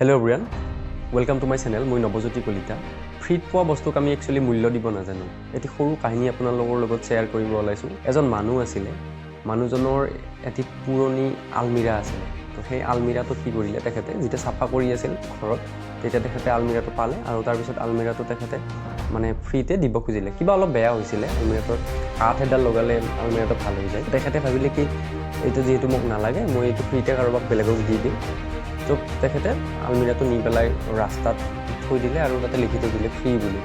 Hello everyone, welcome to my channel. মই নৱজ্যোতি কলিতা। ফ্ৰীত পোৱা বস্তুক আমি একচুৱেলি মূল্য দিব নাজানো। এটি সৰু কাহিনী আপোনালোকৰ লগত শ্বেয়াৰ কৰিব ওলাইছোঁ। এজন মানুহ আছিলে। মানুহজনৰ এটি পুৰণি আলমিৰা আছিলে। তো সেই আলমিৰাটো কি কৰিলে তেখেতে, যেতিয়া চাফা কৰি আছিল ঘৰত, তেতিয়া তেখেতে আলমিৰাটো পালে আৰু তাৰপিছত আলমিৰাটো তেখেতে মানে ফ্ৰীতে দিব খুজিলে। কিবা অলপ বেয়া হৈছিলে আলমিৰাটোত, কাঠ এডাল লগালে আলমিৰাটো ভাল হৈ যায়। তেখেতে ভাবিলে কি, এইটো যিহেতু মোক নালাগে, মই এইটো ফ্ৰীতে কাৰোবাক বেলেগক দি দিম। তো তেখেতে আলমিৰাটো নি পেলাই ৰাস্তাত থৈ দিলে আৰু তাতে লিখি থৈ দিলে ফ্ৰী বুলি।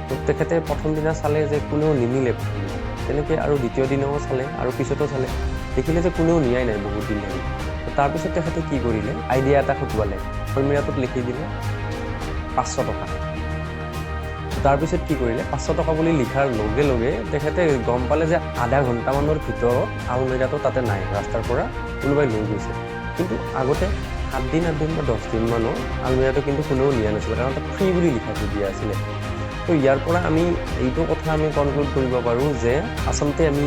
তো তেখেতে প্ৰথম দিনা চালে যে কোনেও নিনিলে প্ৰথম দিনা। তেনেকৈ আৰু দ্বিতীয় দিনাও চালে আৰু পিছতো চালে, দেখিলে যে কোনেও নিয়াই নাই বহুত দিন ধৰি। তো তাৰপিছত তেখেতে কি কৰিলে, আইডিয়া এটা খটুৱালে। আলমিৰাটোত লিখি দিলে 500 টকা। তাৰপিছত কি কৰিলে, 500 টকা বুলি লিখাৰ লগে লগে তেখেতে গম পালে যে আধা ঘণ্টামানৰ ভিতৰত আলমিৰাটো তাতে নাই, ৰাস্তাৰ পৰা কোনোবাই লৈ গৈছে। কিন্তু আগতে 7 দিন, 8 দিন বা 10 দিনমানৰ আলমিৰাটো কিন্তু কোনেও নিয়া নাছিলে, কাৰণ তাত ফ্ৰী বুলি লিখা থৈ দিয়া আছিলে। তো ইয়াৰ পৰা আমি এইটো কথা আমি কনক্লুড কৰিব পাৰোঁ যে আচলতে আমি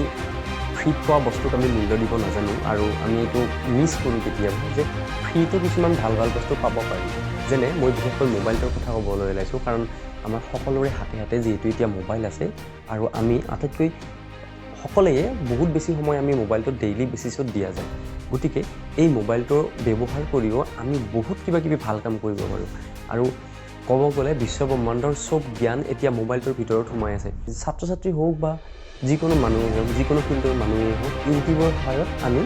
ফ্ৰীত পোৱা বস্তুক আমি মূল্য দিব নাজানো আৰু আমি এইটো মিছ কৰোঁ কেতিয়াবা যে ফ্ৰীতো কিছুমান ভাল ভাল বস্তু পাব পাৰি। যেনে মই বিশেষকৈ মোবাইলটোৰ কথা ক'বলৈ ওলাইছোঁ, কাৰণ আমাৰ সকলোৰে হাতে হাতে যিহেতু এতিয়া মোবাইল আছে আৰু আমি আটাইতকৈ সকলোৱে বহুত বেছি সময় আমি মোবাইলটোত ডেইলি বেচিছত দিয়া যায়। গতিকে এই মোবাইলটোৰ ব্যৱহাৰ কৰিও আমি বহুত কিবা কিবি ভাল কাম কৰিব পাৰোঁ। আৰু ক'ব গ'লে বিশ্ব ব্ৰহ্মাণ্ডৰ চব জ্ঞান এতিয়া মোবাইলটোৰ ভিতৰত সোমাই আছে। ছাত্ৰ ছাত্ৰী হওক বা যিকোনো মানুহেই হওক, যিকোনো ফিল্ডৰ মানুহেই হওক, ইউটিউবৰ সহায়ত আমি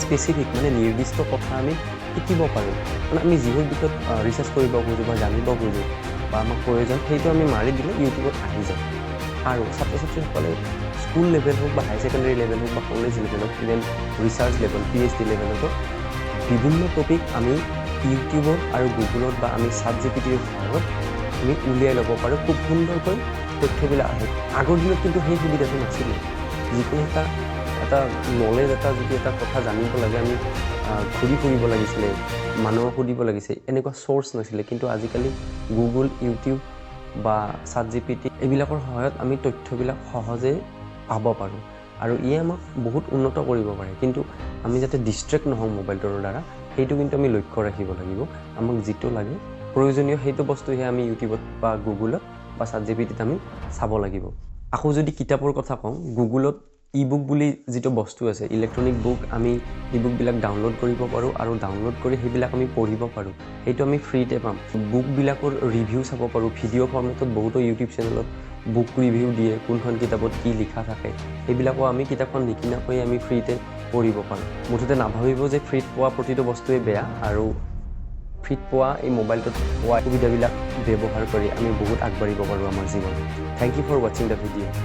স্পেচিফিক মানে নিৰ্দিষ্ট কথা আমি শিকিব পাৰোঁ। মানে আমি যিহৰ বিষয়ত ৰিচাৰ্চ কৰিব খোজোঁ বা জানিব খোজোঁ বা আমাক প্ৰয়োজন, সেইটো আমি মাৰি দিলে ইউটিউবত আহি যায়। আৰু ছাত্ৰ ছাত্ৰীসকলে স্কুল লেভেল হওক বা হায়াৰ ছেকেণ্ডেৰী লেভেল হওক বা কলেজ লেভেল হওক, ইভেন ৰিচাৰ্চ লেভেল, পিএইচডি লেভেলতো বিভিন্ন টপিক আমি ইউটিউবত আৰু গুগলত বা আমি চাট জিপিটিৰ সহায়ত আমি উলিয়াই ল'ব পাৰোঁ। খুব সুন্দৰকৈ তথ্যবিলাক আহে। আগৰ দিনত কিন্তু সেই সুবিধাটো নাছিলে। যিকোনো এটা এটা নলেজ এটা যদি এটা কথা জানিব লাগে, আমি ঘূৰি ফুৰিব লাগিছিলে, মানুহক সুধিব লাগিছে, এনেকুৱা চ'ৰ্চ নাছিলে। কিন্তু আজিকালি গুগল, ইউটিউব বা চাট জিপিটি এইবিলাকৰ সহায়ত আমি তথ্যবিলাক সহজে পাব পাৰোঁ আৰু ইয়ে আমাক বহুত উন্নত কৰিব পাৰে। কিন্তু আমি যাতে ডিষ্ট্ৰেক্ট নহওঁ মোবাইলটোৰ দ্বাৰা, সেইটো কিন্তু আমি লক্ষ্য ৰাখিব লাগিব। আমাক যিটো লাগে, প্ৰয়োজনীয়, সেইটো বস্তুহে আমি ইউটিউবত বা গুগলত বা চাট জিপিটিত আমি চাব লাগিব। আকৌ যদি কিতাপৰ কথা কওঁ, গুগলত ই বুক বুলি যিটো বস্তু আছে, ইলেক্ট্ৰনিক বুক, আমি ই বুকবিলাক ডাউনলোড কৰিব পাৰোঁ আৰু ডাউনলোড কৰি সেইবিলাক আমি পঢ়িব পাৰোঁ। সেইটো আমি ফ্ৰীতে পাম। বুকবিলাকৰ ৰিভিউ চাব পাৰোঁ ভিডিঅ' ফৰ্মেটত। বহুতো ইউটিউব চেনেলত বুক ৰিভিউ দিয়ে, কোনখন কিতাপত কি লিখা থাকে, সেইবিলাকো আমি কিতাপখন নিকিনাকৈ আমি ফ্ৰীতে পঢ়িব পাৰোঁ। মুঠতে নাভাবিব যে ফ্ৰীত পোৱা প্ৰতিটো বস্তুৱেই বেয়া। আৰু ফ্ৰীত পোৱা এই মোবাইলটোত পোৱা সুবিধাবিলাক ব্যৱহাৰ কৰি আমি বহুত আগবাঢ়িব পাৰোঁ আমাৰ জীৱনত। Thank you for watching the video.